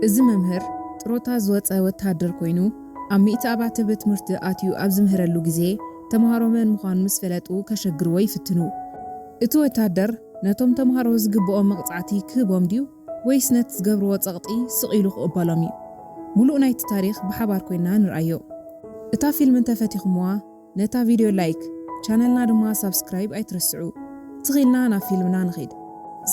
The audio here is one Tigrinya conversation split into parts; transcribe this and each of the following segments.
እዚ መምህር ጥሮታ ዝወጸ ወተሃደር ኮይኑ፣ ኣብ ሚእቲ ኣባተ ቤት ትምህርቲ ኣትዩ ኣብ ዝምህረሉ ግዜ፣ ተምሃሮ መን ምዃኑ ምስ ፈለጡ ከሸግርዎ ይፍትኑ። እቲ ወተሃደር ነቶም ተምሃሮ ዝግብኦም መቕጻዕቲ ክህቦም ድዩ ወይስ ነቲ ዝገብርዎ ጸቕጢ ስቕ ኢሉ ክቕበሎም እዩ? ምሉእ ናይቲ ታሪኽ ብሓባር ኮይና ንርኣዮ። እታ ፊልም እንተፈቲኹምዋ፣ ነታ ቪድዮ ላይክ፣ ቻነልና ድማ ሳብስክራይብ ኣይትረስዑ። ትኺልና ናብ ፊልምና ንኺድ።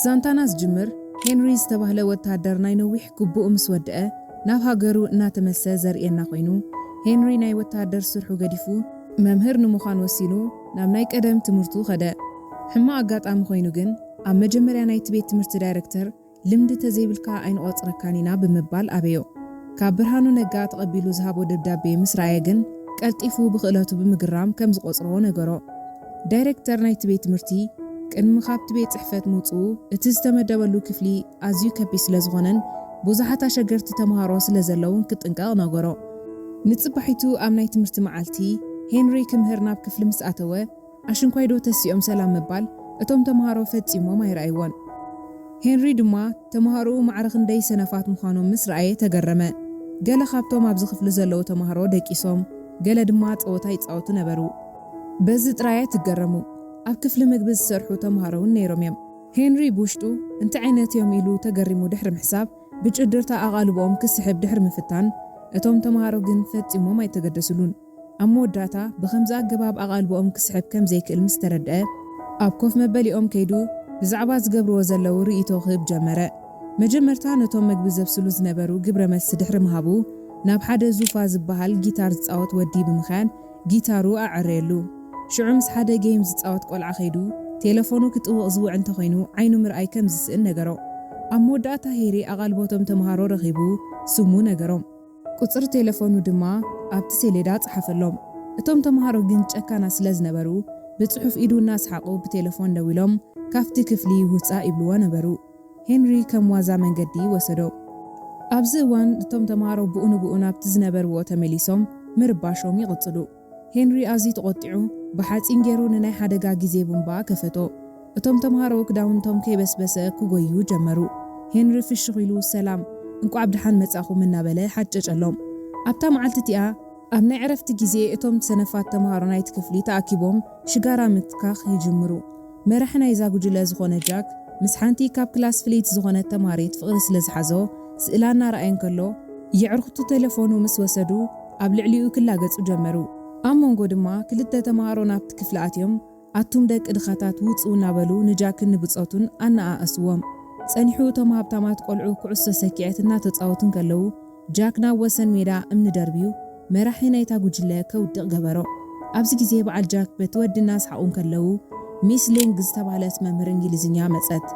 ዛንታና ዝጅምር ሄንሪ ዝተባህለ ወተሃደር ናይ ነዊሕ ግቡኡ ምስ ወድአ ናብ ሃገሩ እናተመልሰ ዘርእየና ኮይኑ፣ ሄንሪ ናይ ወተሃደር ስርሑ ገዲፉ መምህር ንምዃን ወሲኑ ናብ ናይ ቀደም ትምህርቱ ኸደ። ሕማቕ ኣጋጣሚ ኮይኑ ግን ኣብ መጀመርያ ናይቲ ቤት ትምህርቲ ዳይረክተር ልምዲ ተዘይብልካ ኣይንቖጽረካን ኢና ብምባል ኣበዮ። ካብ ብርሃኑ ነጋ ተቐቢሉ ዝሃቦ ደብዳቤ ምስ ረኣየ ግን ቀልጢፉ ብኽእለቱ ብምግራም ከም ዝቖጽሮ ነገሮ። ዳይረክተር ናይቲ ቤት ትምህርቲ ቅድሚ ካብቲ ቤት ጽሕፈት ምውጽኡ እቲ ዝተመደበሉ ክፍሊ ኣዝዩ ከቢድ ስለ ዝኾነን ብዙሓት ኣሸገርቲ ተምሃሮ ስለ ዘለውን ክጥንቀቕ ነገሮ። ንጽባሒቱ ኣብ ናይ ትምህርቲ መዓልቲ ሄንሪ ክምህር ናብ ክፍሊ ምስ ኣተወ ኣሽንኳይ ዶ ተሲኦም ሰላም ምባል እቶም ተምሃሮ ፈጺሞም ኣይረኣይዎን። ሄንሪ ድማ ተምሃሮኡ ማዕረ ክንደይ ሰነፋት ምዃኖም ምስ ረኣየ ተገረመ። ገለ ካብቶም ኣብዚ ክፍሊ ዘለዉ ተምሃሮ ደቂሶም፣ ገለ ድማ ጸወታ ይጻወቱ ነበሩ። በዚ ጥራይ ኣይትገረሙ፣ ኣብ ክፍሊ ምግቢ ዝሰርሑ ተምሃሮ እውን ነይሮም እዮም። ሄንሪ ብውሽጡ እንታይ ዓይነት እዮም ኢሉ ተገሪሙ ድሕሪ ምሕሳብ ብጭድርታ ኣቓልቦኦም ክስሕብ ድሕሪ ምፍታን እቶም ተምሃሮ ግን ፈጺሞም ኣይተገደስሉን። ኣብ መወዳእታ ብኸምዚ ኣገባብ ኣቓልቦኦም ክስሕብ ከም ዘይክእል ምስ ተረድአ ኣብ ኮፍ መበሊኦም ከይዱ ብዛዕባ ዝገብርዎ ዘለዉ ርእይቶ ክህብ ጀመረ። መጀመርታ ነቶም መግቢ ዘብስሉ ዝነበሩ ግብረ መልሲ ድሕሪ ምሃቡ ናብ ሓደ ዙፋ ዝበሃል ጊታር ዝጻወት ወዲ ብምኽያን ጊታሩ ኣዐረየሉ። ሽዑ ምስ ሓደ ጌም ዝጻወት ቆልዓ ከይዱ ቴለፎኑ ክጥውቕ ዝውዕ እንተኾይኑ ዓይኑ ምርኣይ ከም ዝስእን ነገሮ። ኣብ መወዳእታ ሄሪ ኣቓልቦ እቶም ተምሃሮ ረኺቡ ስሙ ነገሮም። ቁጽሪ ቴለፎኑ ድማ ኣብቲ ሴሌዳ ጸሓፈሎም። እቶም ተምሃሮ ግን ጨካናት ስለ ዝነበሩ ብጽሑፍ ኢዱ እናሰሓቑ ብቴለፎን ደዊሎም ካብቲ ክፍሊ ውጻእ ይብልዎ ነበሩ። ሄንሪ ከም ዋዛ መንገዲ ወሰዶ። ኣብዚ እዋን እቶም ተምሃሮ ብኡ ንብኡ ናብቲ ዝነበርዎ ተመሊሶም ምርባሾም ይቕጽሉ። ሄንሪ ኣዝዩ ተቖጢዑ ብሓጺን ገይሩ ንናይ ሓደጋ ግዜ ቡምባ ከፈቶ። እቶም ተምሃሮ ክዳውንቶም ከይበስበሰ ክጎዩ ጀመሩ። ሄንሪ ፍሽኽ ኢሉ ሰላም፣ እንቋዕ ብደሓን መጻኹም እናበለ ሓጨጨሎም። ኣብታ መዓልቲ እቲኣ ኣብ ናይ ዕረፍቲ ግዜ እቶም ሰነፋት ተምሃሮ ናይቲ ክፍሊ ተኣኪቦም ሽጋራ ምትካኽ ይጅምሩ። መራሒ ናይዛ ጉጅለ ዝኾነ ጃክ ምስ ሓንቲ ካብ ክላስ ፍልይቲ ዝኾነት ተምሃሪት ፍቕሪ ስለ ዝሓዞ ስእላ እናረኣየ እንከሎ የዕርኽቱ ቴለፎኑ ምስ ወሰዱ ኣብ ልዕሊኡ ክላገጹ ጀመሩ። ኣብ መንጎ ድማ ክልተ ተምሃሮ ናብቲ ክፍሊ ኣትዮም ኣቱም ደቂ ድኻታት ውጹ እናበሉ ንጃክን ንብጾቱን ኣነኣእስዎም። ጸኒሑ እቶም ሃብታማት ቆልዑ ኩዕሶ ሰኪዐት እናተጻወቱ እንከለዉ ጃክ ናብ ወሰን ሜዳ እምኒ ደርብዩ መራሒ ናይታ ጉጅለ ከውድቕ ገበሮ። ኣብዚ ግዜ በዓል ጃክ በቲ ወዲ እናስሓቑ እንከለዉ ሚስ ሊንግ ዝተባህለት መምህር እንግሊዝኛ መጸት።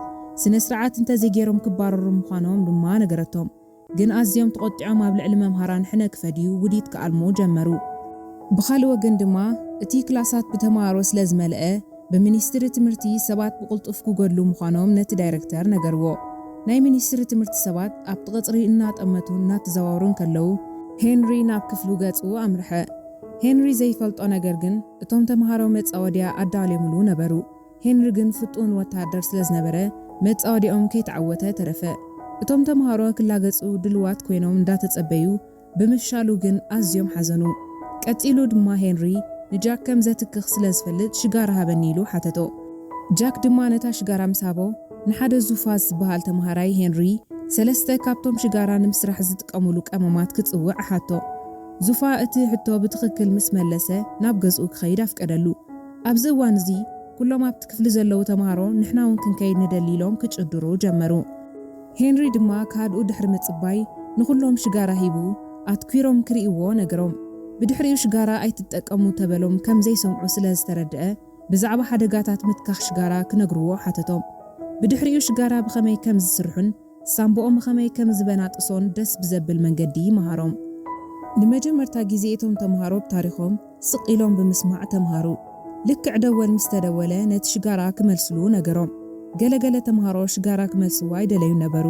ስነ ስርዓት እንተዘይገይሮም ክባረሩ ምዃኖም ድማ ነገረቶም። ግን ኣዝዮም ተቖጢዖም ኣብ ልዕሊ መምሃራን ሕነ ክፈድዩ ውዲት ክኣልሙ ጀመሩ። ብኻልእ ወገን ድማ እቲ ክላሳት ብተምሃሮ ስለ ዝመልአ ብሚኒስትሪ ትምህርቲ ሰባት ብቕልጡፍ ክጎድሉ ምዃኖም ነቲ ዳይረክተር ነገርዎ። ናይ ሚኒስትሪ ትምህርቲ ሰባት ኣብቲ ቐጽሪ እናጠመቱ እናተዘዋወሩ እንከለዉ ሄንሪ ናብ ክፍሉ ገጹ ኣምርሐ። ሄንሪ ዘይፈልጦ ነገር ግን እቶም ተምሃሮ መጻወድያ ኣዳልዮምሉ ነበሩ። ሄንሪ ግን ፍጡን ወተሃደር ስለ ዝነበረ መጻወድያኦም ከይተዓወተ ተረፈ። እቶም ተምሃሮ ክላገጹ ድልዋት ኮይኖም እንዳተጸበዩ ብምፍሻሉ ግን ኣዝዮም ሓዘኑ። ቀጺሉ ድማ ሄንሪ ንጃክ ከም ዘትክኽ ስለ ዝፈልጥ ሽጋራ ሃበኒ ኢሉ ሓተቶ። ጃክ ድማ ነታ ሽጋራ ምስ ሃቦ ንሓደ ዙፋ ዝበሃል ተምሃራይ ሄንሪ ሰለስተ ካብቶም ሽጋራ ንምስራሕ ዝጥቀሙሉ ቀመማት ክጽውዕ ኣሓቶ። ዙፋ እቲ ሕቶ ብትኽክል ምስ መለሰ ናብ ገዝኡ ክኸይድ ኣፍቀደሉ። ኣብዚ እዋን እዚ ኩሎም ኣብቲ ክፍሊ ዘለዉ ተምሃሮ ንሕና እውን ክንከይድ ንደሊ ኢሎም ክጭድሩ ጀመሩ። ሄንሪ ድማ ካድኡ ድሕሪ ምጽባይ ንኹሎም ሽጋራ ሂቡ ኣትኲሮም ክርእይዎ ነገሮም። ብድሕሪኡ ሽጋራ ኣይትጠቀሙ ተበሎም ከም ዘይሰምዑ ስለ ዝተረድአ ብዛዕባ ሓደጋታት ምትካኽ ሽጋራ ክነግርዎ ሓተቶም። ብድሕሪኡ ሽጋራ ብኸመይ ከም ዝስርሑን ሳምቦኦም ብኸመይ ከም ዝበናጥሶን ደስ ብዘብል መንገዲ መሃሮም። ንመጀመርታ ግዜ እቶም ተምሃሮ ብታሪኾም ስቕ ኢሎም ብምስማዕ ተምሃሩ። ልክዕ ደወል ምስ ተደወለ ነቲ ሽጋራ ክመልስሉ ነገሮም። ገለገለ ተምሃሮ ሽጋራ ክመልስዎ ኣይደለዩ ነበሩ፣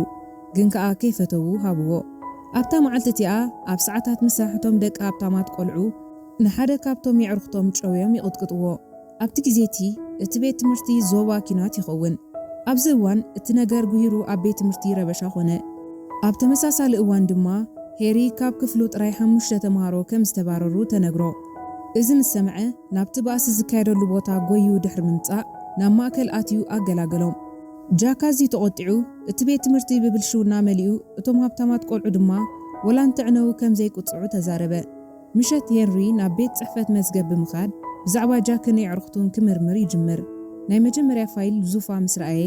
ግን ከኣ ከይፈተዉ ሃብዎ። ኣብታ መዓልቲ እቲኣ ኣብ ሰዓታት ምሳሕ እቶም ደቂ ሃብታማት ቆልዑ ንሓደ ካብቶም የዕርኽቶም ጨውዮም ይቕጥቅጥዎ። ኣብቲ ግዜ እቲ፣ እቲ ቤት ትምህርቲ ዞባ ኪናት ይኸውን። ኣብዚ እዋን እቲ ነገር ጉሂሩ ኣብ ቤት ትምህርቲ ረበሻ ኾነ። ኣብ ተመሳሳሊ እዋን ድማ፣ ሄሪ ካብ ክፍሉ ጥራይ ሓሙሽተ ተምሃሮ ከም ዝተባረሩ ተነግሮ። እዚ ምስ ሰምዐ፣ ናብቲ ባእሲ ዝካየደሉ ቦታ ጎዩ ድሕሪ ምምጻእ፣ ናብ ማእከል ኣትዩ ኣገላገሎም። ጃክ ኣዝዩ ተቖጢዑ፣ እቲ ቤት ትምህርቲ ብብልሽውና መሊኡ፣ እቶም ሃብታማት ቆልዑ ድማ ወላ እንተዕነዉ ከም ዘይቅጽዑ ተዛረበ። ምሸት ሄንሪ ናብ ቤት ጽሕፈት መዝገብ ብምኻድ ብዛዕባ ጃክን የዕሩኽቱን ክምርምር ይጅምር። ናይ መጀመርያ ፋይል ዙፋ ምስ ረኣየ፣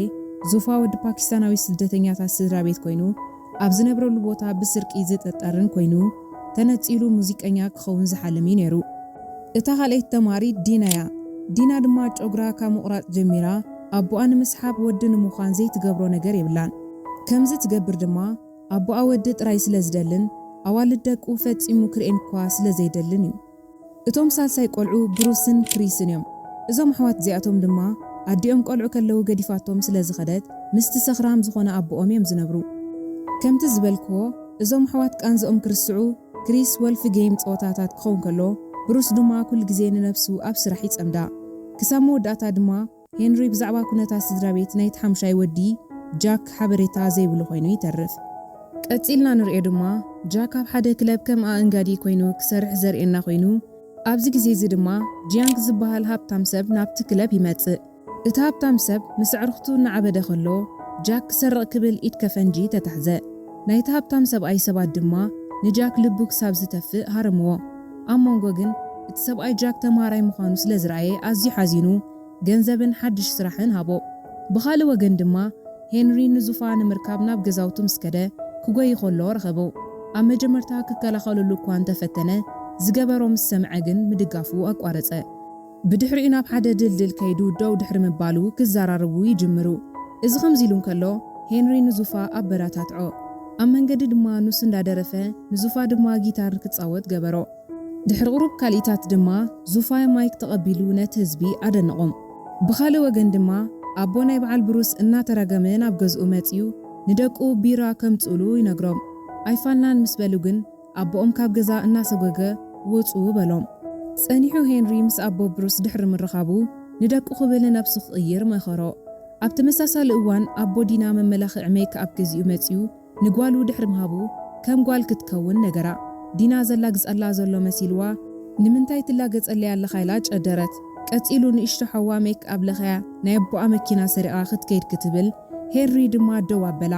ዙፋ ወዲ ፓኪስታናዊ ስደተኛታት ስድራ ቤት ኮይኑ፣ ኣብ ዝነብረሉ ቦታ ብስርቂ ዝጥርጠርን ኮይኑ፣ ተነጺሉ ሙዚቀኛ ክኸውን ዝሓልም እዩ ነይሩ። እታ ካልኣይቲ ተማሪት ዲና እያ። ዲና ድማ ጨጉራ ካብ ምቑራጽ ጀሚራ፣ ኣቦኣ ንምስሓብ ወዲ ንምዃን ዘይትገብሮ ነገር የብላን። ከምዚ ትገብር ድማ ኣቦኣ ወዲ ጥራይ ስለ ዝደልን ኣዋልድ ደቁ ፈጺሙ ክርእየን እኳ ስለ ዘይደልን እዩ። እቶም ሳልሳይ ቆልዑ ብሩስን ክሪስን እዮም። እዞም ኣሕዋት እዚኣቶም ድማ ኣዲኦም ቆልዑ ከለዉ ገዲፋቶም ስለ ዝኸደት ምስቲ ሰኽራም ዝኾነ ኣቦኦም እዮም ዝነብሩ። ከምቲ ዝበልክዎ እዞም ኣሕዋት ቃንዝኦም ክርስዑ ክሪስ ወልፊ ጌም ጸወታታት ክኸውን ከሎ ብሩስ ድማ ኩሉ ግዜ ንነብሱ ኣብ ስራሕ ይጸምዳ። ክሳብ መወዳእታ ድማ ሄንሪ ብዛዕባ ኩነታት ስድራ ቤት ናይቲ ሓምሻይ ወዲ ጃክ ሓበሬታ ዘይብሉ ኮይኑ ይተርፍ። ቀጺልና ንርእዮ ድማ ጃክ ኣብ ሓደ ክለብ ከም ኣእንጋዲ ኮይኑ ክሰርሕ ዘርእየና ኮይኑ፣ ኣብዚ ግዜ እዚ ድማ ጂያንግ ዝበሃል ሃብታም ሰብ ናብቲ ክለብ ይመጽእ። እቲ ሃብታም ሰብ ምስ ኣዕሩኽቱ እናዓበደ ከሎ ጃክ ክሰርቕ ክብል ኢድ ከፈንጂ ተታሕዘ። ናይቲ ሃብታም ሰብኣይ ሰባት ድማ ንጃክ ልቡ ክሳብ ዝተፍእ ሃረምዎ። ኣብ መንጎ ግን እቲ ሰብኣይ ጃክ ተማሃራይ ምዃኑ ስለ ዝረኣየ ኣዝዩ ሓዚኑ ገንዘብን ሓድሽ ስራሕን ሃቦ። ብኻልእ ወገን ድማ ሄንሪ ንዙፋ ንምርካብ ናብ ገዛውቱ ምስ ከደ ክጎይ ከሎ ረኸቦ። ኣብ መጀመርታ ክከላኸለሉ እኳ እንተፈተነ ዝገበሮ ምስ ሰምዐ ግን ምድጋፉ ኣቋረጸ። ብድሕሪኡ ናብ ሓደ ድልድል ከይዱ ደው ድሕሪ ምባሉ ክዘራረቡ ይጅምሩ። እዚ ከምዚ ኢሉ እንከሎ ሄንሪ ንዙፋ ኣበረታትዖ። ኣብ መንገዲ ድማ ኑስ እንዳደረፈ ንዙፋ ድማ ጊታር ክጻወት ገበሮ። ድሕሪ ቁሩብ ካልኢታት ድማ ዙፋ ማይክ ተቐቢሉ ነቲ ህዝቢ ኣደነቖም። ብኻልእ ወገን ድማ ኣቦ ናይ በዓል ብሩስ እናተራገመ ናብ ገዝኡ መጺኡ ንደቁ ቢራ ከምጽኡሉ ይነግሮም። ኣይፋልናን ምስ በሉ ግን ኣቦኦም ካብ ገዛ እናሰጎገ ውጹ በሎም። ጸኒሑ ሄንሪ ምስ ኣቦ ብሩስ ድሕሪ ምርኻቡ ንደቁ ክብል ነብሱ ክቕይር መኸሮ። ኣብ ተመሳሳሊ እዋን ኣቦ ዲና መመላኽዒ ሜክኣፕ ገዚኡ መጺኡ ንጓሉ ድሕሪ ምሃቡ ከም ጓል ክትከውን ነገራ። ዲና ዘላግጸላ ዘሎ መሲልዋ ንምንታይ ትላገጸለይ ኣለኻ ኢላ ጨደረት። ቀጺሉ ንእሽቶ ሓዋ ሜክኣፕ ለኸያ ናይ ኣቦኣ መኪና ሰሪቓ ክትከይድ ክትብል ሄንሪ ድማ ደው ኣበላ።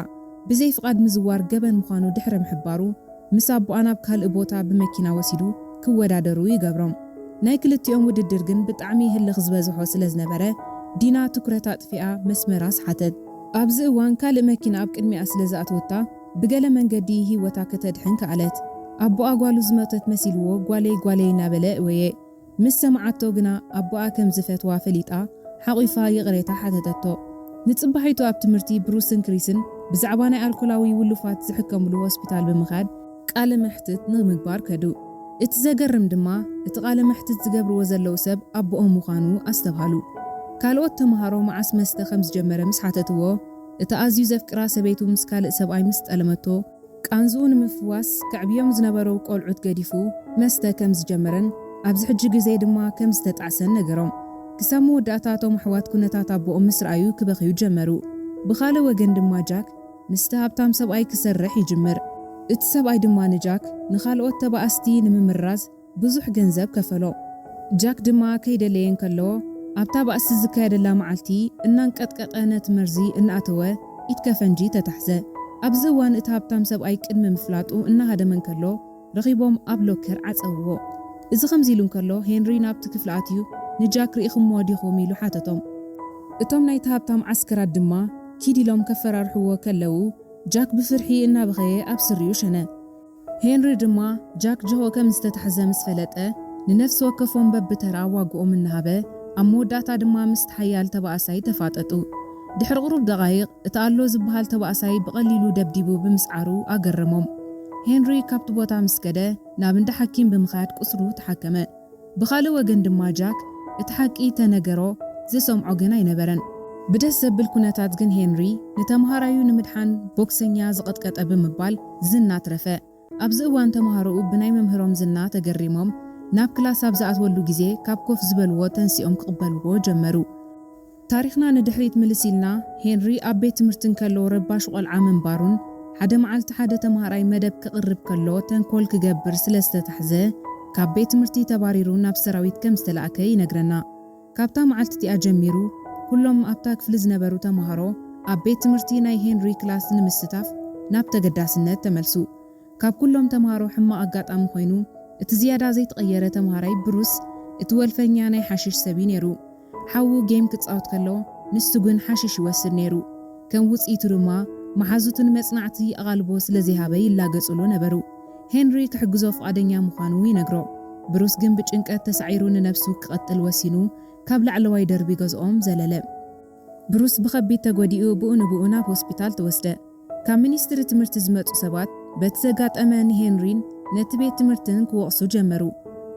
ብዘይ ፍቓድ ምዝዋር ገበን ምዃኑ ድሕሪ ምሕባሩ ምስ ኣቦኣ ናብ ካልእ ቦታ ብመኪና ወሲዱ ክወዳደሩ ይገብሮም። ናይ ክልቲኦም ውድድር ግን ብጣዕሚ ህልኽ ዝበዝሖ ስለ ዝነበረ ዲና ትኩረት ኣጥፊኣ መስመራ ሰሓተት። ኣብዚ እዋን ካልእ መኪና ኣብ ቅድሚኣ ስለ ዝኣተወታ ብገለ መንገዲ ህይወታ ከተድሕን ከኣለት። ኣቦኣ ጓሉ ዝመተት መሲልዎ ጓለይ ጓለይ እናበለ እወየ። ምስ ሰምዓቶ ግና ኣቦኣ ከም ዝፈትዋ ፈሊጣ ሓቒፋ ይቕሬታ ሓተተቶ። ንጽባሒቱ ኣብ ትምህርቲ ብሩስን ክሪስን ብዛዕባ ናይ ኣልኮላዊ ውሉፋት ዝሕከምሉ ሆስፒታል ብምኻድ ቃለ መሕትት ንምግባር ከዱ። እቲ ዘገርም ድማ እቲ ቃለ መሕትት ዝገብርዎ ዘለዉ ሰብ ኣቦኦም ምዃኑ ኣስተብሃሉ። ካልኦት ተምሃሮ መዓስ መስተ ከም ዝጀመረ ምስ ሓተትዎ እቲ ኣዝዩ ዘፍቅራ ሰበይቱ ምስ ካልእ ሰብኣይ ምስ ጠለመቶ ቃንዝኡ ንምፍዋስ ከዕብዮም ዝነበረው ቆልዑት ገዲፉ መስተ ከም ዝጀመረን ኣብዚ ሕጂ ግዜ ድማ ከም ዝተጣዕሰን ነገሮም። ክሳብ መወዳእታ እቶም ኣሕዋት ኩነታት ኣቦኦም ምስ ረኣዩ ክበኽዩ ጀመሩ። ብኻልእ ወገን ድማ ጃክ ምስቲ ሃብታም ሰብኣይ ክሰርሕ ይጅምር። እቲ ሰብኣይ ድማ ንጃክ ንኻልኦት ተባኣስቲ ንምምራዝ ብዙሕ ገንዘብ ከፈሎ። ጃክ ድማ ከይደለየ እንከሎ ኣብታ ባእሲ ዝካየደላ መዓልቲ እናንቀጥቀጠ ነቲ መርዚ እናኣተወ ኢድ ከፈንጂ ተታሕዘ። ኣብዚ እዋን እቲ ሃብታም ሰብኣይ ቅድሚ ምፍላጡ እናሃደመ እንከሎ ረኺቦም ኣብ ሎከር ዓጸውዎ። እዚ ከምዚ ኢሉ እንከሎ ሄንሪ ናብቲ ክፍሊ ኣትዩ ንጃክ ርኢኹምዎ ዲኹም ኢሉ ሓተቶም። እቶም ናይቲ ሃብታም ዓስከራት ድማ ኪድ ኢሎም ከፈራርሕዎ ከለዉ ጃክ ብፍርሒ እናበኸየ ኣብ ስሪኡ ሸነ። ሄንሪ ድማ ጃክ ጅሆ ከም ዝተታሕዘ ምስ ፈለጠ ንነፍሲ ወከፎም በብተራ ዋግኦም እናሃበ ኣብ መወዳእታ ድማ ምስቲ ሓያል ተባእሳይ ተፋጠጡ። ድሕሪ ቁሩብ ደቓይቕ እቲ ኣሎ ዝበሃል ተባእሳይ ብቐሊሉ ደብዲቡ ብምስዓሩ ኣገረሞም። ሄንሪ ካብቲ ቦታ ምስ ከደ ናብ እንዳ ሓኪም ብምኻድ ቁስሉ ተሓከመ። ብኻልእ ወገን ድማ ጃክ እቲ ሓቂ ተነገሮ ዝሰምዖ ግን ኣይነበረን። ብደስ ዘብል ኩነታት ግን ሄንሪ ንተምሃራዩ ንምድሓን ቦክሰኛ ዝቐጥቀጠ ብምባል ዝና ትረፈ። ኣብዚ እዋን ተምሃሮኡ ብናይ መምህሮም ዝና ተገሪሞም ናብ ክላስ ኣብ ዝኣትወሉ ግዜ ካብ ኮፍ ዝበልዎ ተንሲኦም ክቕበልዎ ጀመሩ። ታሪኽና ንድሕሪት ምልስ ኢልና ሄንሪ ኣብ ቤት ትምህርቲ እንከሎ ረባሽ ቆልዓ ምንባሩን ሓደ መዓልቲ ሓደ ተማሃራይ መደብ ክቕርብ ከሎ ተንኮል ክገብር ስለ ዝተታሕዘ፣ ካብ ቤት ትምህርቲ ተባሪሩ ናብ ሰራዊት ከም ዝተላእከ ይነግረና። ካብታ መዓልቲ እቲኣ ጀሚሩ፣ ኩሎም ኣብታ ክፍሊ ዝነበሩ ተማሃሮ ኣብ ቤት ትምህርቲ ናይ ሄንሪ ክላስ ንምስታፍ ናብ ተገዳስነት ተመልሱ። ካብ ኩሎም ተማሃሮ ሕማቕ ኣጋጣሚ ኮይኑ፣ እቲ ዝያዳ ዘይተቐየረ ተማሃራይ ብሩስ፣ እቲ ወልፈኛ ናይ ሓሽሽ ሰብ እዩ ነይሩ። ሓዉ ጌም ክጻወት ከሎ፣ ንሱ ግን ሓሽሽ ይወስድ ነይሩ። ከም ውጽኢቱ ድማ፣ መሓዙትን መጽናዕቲ ኣቓልቦ ስለ ዘይሃበ ይላገጹሉ ነበሩ። ሄንሪ ክሕግዞ ፍቓደኛ ምዃኑ ይነግሮ። ብሩስ ግን ብጭንቀት ተሳዒሩ ንነብሱ ክቐጥል ወሲኑ፣ ካብ ላዕለዋይ ደርቢ ገዝኦም ዘለለ። ብሩስ ብኸቢድ ተጎዲኡ ብኡ ንብኡ ናብ ሆስፒታል ተወስደ። ካብ ሚኒስትሪ ትምህርቲ ዝመጹ ሰባት በቲ ዘጋጠመ ንሄንሪን ነቲ ቤት ትምህርትን ክወቕሱ ጀመሩ።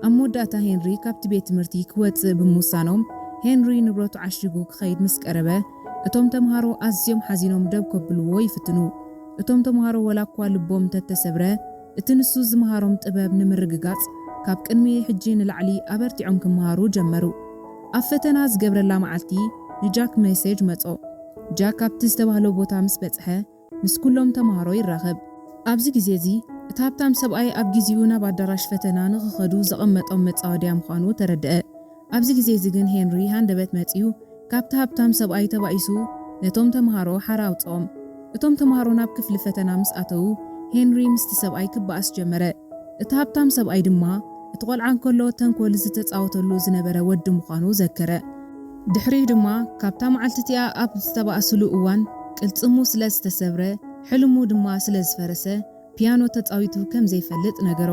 ኣብ መወዳእታ ሄንሪ ካብቲ ቤት ትምህርቲ ክወጽእ ብምውሳኖም፣ ሄንሪ ንብረቱ ዓሺጉ ክኸይድ ምስ ቀረበ፣ እቶም ተምሃሮ ኣዝዮም ሓዚኖም ደው ከብልዎ ይፍትኑ። እቶም ተምሃሮ ወላ እኳ ልቦም እንተተሰብረ፣ እቲ ንሱ ዝመሃሮም ጥበብ ንምርግጋጽ ካብ ቅድሚ ሕጂ ንላዕሊ ኣበርቲዖም ክመሃሩ ጀመሩ። ኣብ ፈተና ዝገብረላ መዓልቲ ንጃክ መሴጅ መጾ። ጃክ ኣብቲ ዝተባህሎ ቦታ ምስ በጽሐ፣ ምስ ኩሎም ተምሃሮ ይራኸብ። ኣብዚ ግዜ እዚ፣ እቲ ሃብታም ሰብኣይ ኣብ ግዜኡ ናብ ኣዳራሽ ፈተና ንኽኸዱ ዘቐመጦም መጻወድያ ምዃኑ ተረድአ። ኣብዚ ግዜ እዚ ግን ሄንሪ ሃንደበት መጺኡ፣ ካብቲ ሃብታም ሰብኣይ ተባኢሱ ነቶም ተምሃሮ ሓራ ኣውጽኦም። እቶም ተምሃሮ ናብ ክፍሊ ፈተና ምስ ኣተዉ፣ ሄንሪ ምስቲ ሰብኣይ ክበኣስ ጀመረ። እቲ ሃብታም ሰብኣይ ድማ፣ እቲ ቆልዓ እንከሎ ተንኮል ዝተጻወተሉ ዝነበረ ወዲ ምዃኑ ዘከረ። ድሕሪኡ ድማ፣ ካብታ መዓልቲ እቲኣ ኣብ ዝተባእስሉ እዋን፣ ቅልጽሙ ስለ ዝተሰብረ፣ ሕልሙ ድማ ስለ ዝፈረሰ፣ ፒያኖ ተጻዊቱ ከም ዘይፈልጥ ነገሮ።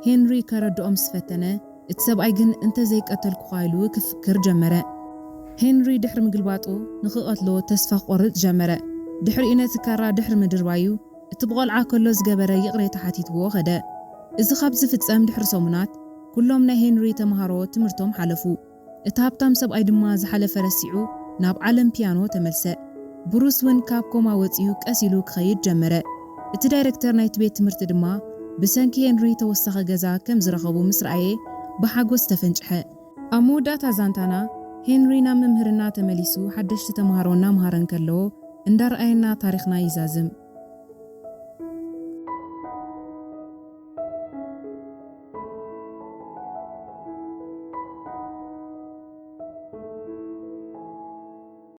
ሄንሪ ከረድኦ ምስ ፈተነ፣ እቲ ሰብኣይ ግን እንተ ዘይቀተልኩኻ ኢሉ ክፍክር ጀመረ። ሄንሪ ድሕሪ ምግልባጡ ንኽቐትሎ ተስፋ ክቖርጽ ጀመረ። ድሕሪኡ ነቲ ካራ ድሕሪ ምድርባዩ፣ እቲ ብቖልዓ ከሎ ዝገበረ ይቕሬታ ሓቲትዎ ኸደ። እዚ ካብ ዝፍጸም ድሕሪ ሰሙናት፣ ኩሎም ናይ ሄንሪ ተምሃሮ ትምህርቶም ሓለፉ። እቲ ሃብታም ሰብኣይ ድማ ዝሓለፈ ረሲዑ ናብ ዓለም ፒያኖ ተመልሰ። ብሩስ እውን ካብ ኮማ ወጺኡ ቀስ ኢሉ ክኸይድ ጀመረ። እቲ ዳይረክተር ናይቲ ቤት ትምህርቲ ድማ ብሰንኪ ሄንሪ ተወሳኺ ገዛ ከም ዝረኸቡ ምስ ረኣየ ብሓጎስ ተፈንጭሐ። ኣብ መወዳእታ ዛንታና፣ ሄንሪ ናብ ምምህርና ተመሊሱ ሓደሽቲ ተምሃሮ እናምሃረ እንከሎ እንዳረኣየና ታሪኽና ይዛዝም።